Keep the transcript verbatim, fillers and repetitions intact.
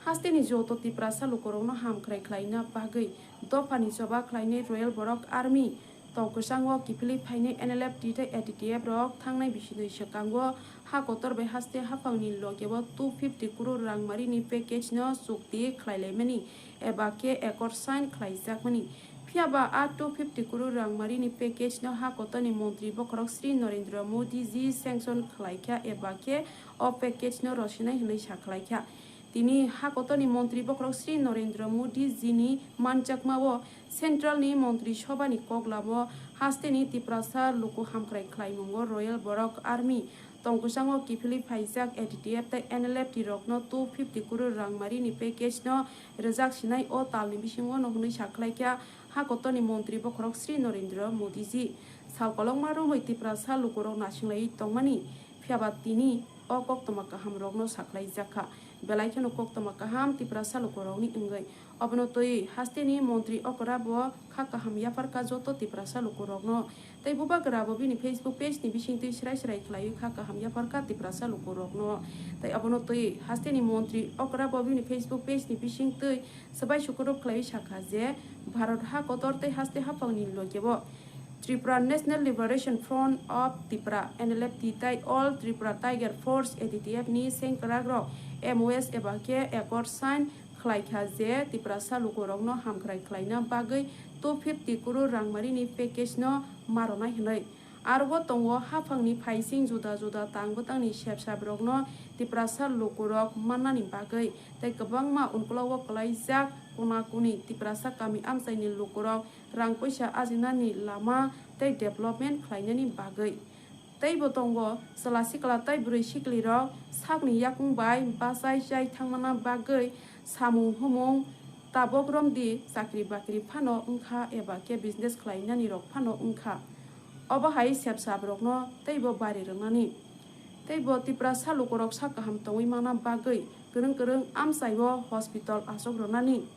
Haste ni joto Tiprasa lukurokno hamkrai khlaina bagwi dopha ni choba khlainai Royal Borok Army, tongkwchang o kiphilwi phainai N L F T tei A D T F rok thanngnai bisinoi swkango ha kotor bai haste haphang ni loge o two fifty crore rangmari ni package no chukti khlailaimani eba khe accord sign khlaijakmani. Phiyaba a two fifty crore rangmari ni package no ha kotor ni montri bokhorok Shri Narendra Modi ji sanction khlaikha eba khe o package no rwsinai hwnwi sakhlaikha. Tini ha kotor ni montri bokhorok Shri Narendra Modi ji ni manjakma o Central ni montri sobha ni koklam o haste ni Tiprasa luku hamkrai khlaimungo Royal Borok Army, tongkwchang o kiphilwi phaijak A D T F tei N L F T rokno two fifty crore rangmari ni package no rwjak sinai o tal ni bisingo no hwnwi sakhlaikha ha kotor ni montri bokhorok Shri Narendra Modi ji. Sal kolokma romwi Tiprasa lukurok nasinglaiwi tongmani, phiyaba tini o koktwma kaham rokno sakhlaijakha. Belai kheno koktwma kaham Tiprasa lukurokni wngwi. Obono twi haste ni montri okra bo kha kaham yapharkha joto Tiprasa lukurokno. Tei bubagra bo bini Facebook page ni bisingtwi srai srai khlaiwi kha kaham yapharkha Tiprasa lukurokno. Tei obono twi haste ni montri okra bo bini Facebook page ni bisingtwi swbai sukurup khlaiwi sakha je, Bharat ha kotor tei haste haphang ni loge o Tripura National Liberation Front of Tripura, N L F T, tei All Tripura Tiger Force, A T T F ni sengkrakrok M O S eba khe accord sign khlaikha je Tiprasa lukurokno hamkrai khlaina bagwi two fifty crore rangmari ni package no ma rwnai hwnwi. Aro o tongo haphang ni phaising juda juda tang bwtang ni sepsabrokno Tiprasa lukurok mannani bagwi tei kwbangma unkolog o kwlaijak kona kuni Tiprasa kami amchai ni lukurok rang poisa ajinani lama tei development khlainani bagwi. Teibo tongo chwla sikla tei bwrwi siklirok sakni yakung bai bachai chai thangmana bagwi samung humung tabok romdi chakri bakri phano wngkha eba khe business khlainani rok phano wngkha. Obo hai sepsabrokno teibo bari rwnani. Teibo Tiprasa lukurok sak kaham tongwi mana bagwi kwrwng kwrwng amchai o hospital achuk rwnani.